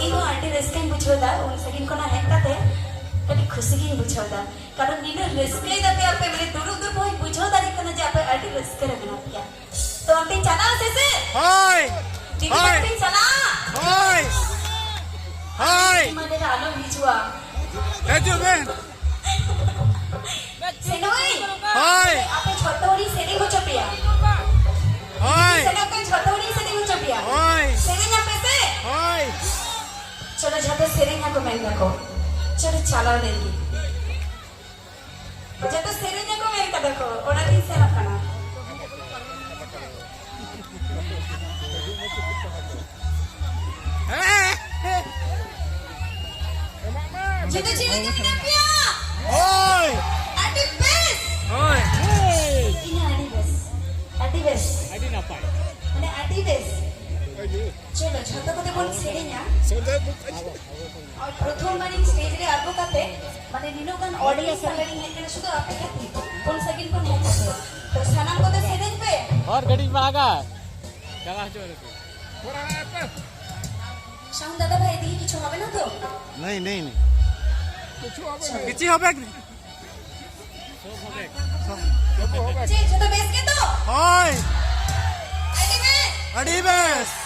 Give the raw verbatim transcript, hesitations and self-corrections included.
ᱤᱧ ᱦᱚᱸ ᱟᱹᱰᱤ ᱨᱟᱹᱥᱠᱟᱹᱧ ᱵᱩᱡᱷᱟᱹᱣ ᱮᱫᱟ, ᱩᱱ ᱥᱟᱺᱜᱤᱧ ᱠᱷᱚᱱᱟᱜ ᱦᱮᱡ ᱠᱟᱛᱮ ᱟᱹᱰᱤ ᱠᱷᱩᱥᱤ ᱜᱤᱧ ᱵᱩᱡᱷᱟᱹᱣ ᱮᱫᱟ᱾ ᱠᱟᱨᱚᱱ ᱱᱤᱱᱟᱹᱜ ᱨᱟᱹᱥᱠᱟᱹᱭ ᱫᱟᱯᱮ ᱟᱯᱮ, ᱢᱟᱱᱮ ᱫᱩᱲᱩᱵ ᱫᱩᱲᱩᱵ ᱦᱚᱸᱧ ᱵᱩᱡᱷᱟᱹᱣ ᱫᱟᱲᱮᱭᱟᱜ ᱠᱟᱱᱟ ᱡᱮ ᱟᱯᱮ ᱟᱹᱰᱤ ᱨᱟᱹᱥᱠᱟᱹ ᱨᱮ ᱢᱮᱱᱟᱜ ᱯᱮᱭᱟ᱾ ᱛᱚ ᱚᱱᱛᱮᱧ ᱪᱟᱞᱟᱜᱼᱟ ᱥᱮ ᱪᱮᱫ? ᱦᱳᱭ᱾ ᱫᱤᱫᱤ ᱦᱳᱭ᱾ ᱛᱟᱠᱚ ᱴᱷᱮᱱ ᱪᱟᱞᱟᱜᱼᱟ? ᱦᱳᱭ᱾ ᱦᱳᱭ᱾ ᱢᱟᱱᱮ ᱟᱞᱚᱢ ᱦᱤᱡᱩᱜᱼᱟ᱾ ᱦᱤᱡᱩᱜ ᱢᱮ᱾ ᱥᱮᱱᱚᱜ ᱟᱹᱧ᱾ ᱦᱳᱭ᱾ ᱟᱯᱮ ᱡᱷᱚᱛᱚ ᱦᱚᱲᱤᱧ ᱥᱮᱨᱮᱧ ᱦᱚᱪᱚ ᱯᱮᱭᱟ᱾ ᱦᱳᱭ᱾ ᱥᱮᱱᱚᱜ ᱯᱮ, ᱡᱷᱚᱛᱚ ᱦᱚᱲᱤᱧ ᱥᱮᱨᱮᱧ ᱦᱚᱪᱚ ᱯᱮᱭᱟ᱾ ᱦᱳᱭ᱾ ᱥᱮᱨᱮᱧ ᱟᱯᱮ ᱥᱮ? ᱦᱳᱭ᱾ ᱪᱚᱞᱚ ᱡᱷᱚᱛᱚ ᱥᱮᱨᱮᱧ ᱟᱠᱚ ᱢᱮᱱ ᱫᱟᱠᱚ᱾ ᱪᱚᱞᱚ ᱪᱟᱞᱟᱣ ᱞᱮᱱ ᱜᱮ᱾ ᱡᱚᱛᱚ ᱥᱮᱨᱮᱧ ᱟᱠᱚ ᱢᱮᱱ ᱠᱟᱫᱟ ᱠᱚ, ᱚᱱᱟᱛᱤᱧ ᱥᱮᱱᱚᱜ ᱠᱟᱱᱟ᱾ ᱡᱚᱛᱚ ᱪᱮᱫ ᱞᱮᱠᱟ ᱢᱮᱱᱟᱜ ᱯᱮᱭᱟ? ᱦᱳᱭ᱾ ᱟᱹᱰᱤ ᱵᱮᱥ᱾ ᱦᱳᱭ᱾ ᱤᱧ ᱦᱚᱸ ᱟᱹᱰᱤ ᱵᱮᱥ᱾ ᱟᱹᱰᱤ ᱵᱮᱥ᱾ ᱟᱹᱰᱤ ᱱᱟᱯᱟᱭ᱾ ᱢᱟᱱᱮ ᱟᱹᱰᱤ ᱵᱮᱥ᱾ ᱪᱚᱞᱚ, ᱡᱷᱚᱛᱚ ᱠᱚᱛᱮ ᱵᱚᱱ ᱥᱮᱨᱮᱧᱟ᱾ ᱟᱨ ᱯᱨᱚᱛᱷᱚᱢ ᱵᱟᱨᱤᱧ ᱥᱴᱮᱡ ᱨᱮ ᱟᱬᱜᱚ ᱠᱟᱛᱮ, ᱢᱟᱱᱮ, ᱱᱤᱱᱟᱹᱜ ᱜᱟᱱ ᱚᱰᱤᱭᱮᱱᱥ ᱥᱟᱢᱟᱝ ᱨᱤᱧ ᱦᱮᱡ ᱠᱟᱱᱟ, ᱥᱩᱫᱷᱩ ᱟᱯᱮ ᱠᱷᱟᱹᱛᱤᱨ᱾ ᱯᱩᱱ ᱥᱟᱺᱜᱤᱧ ᱠᱷᱚᱱ ᱦᱮᱡ ᱠᱟᱛᱮ᱾ ᱛᱚ, ᱥᱟᱱᱟᱢ ᱠᱚᱛᱮ ᱥᱮᱨᱮᱧ ᱯᱮ᱾ ᱦᱚᱨ ᱜᱟᱹᱰᱤ ᱢᱟᱲᱟᱝᱟ᱾ ᱪᱟᱞᱟᱣ ᱦᱚᱪᱚ ᱞᱮᱠᱚ᱾ সাউন্ড দাদা ভাই, এদিকে কিছু হবে না তো? नहीं, नहीं, नहीं। কিছু হবে না। যে যত বেস কে তো? হয়। Idea base. Idea base.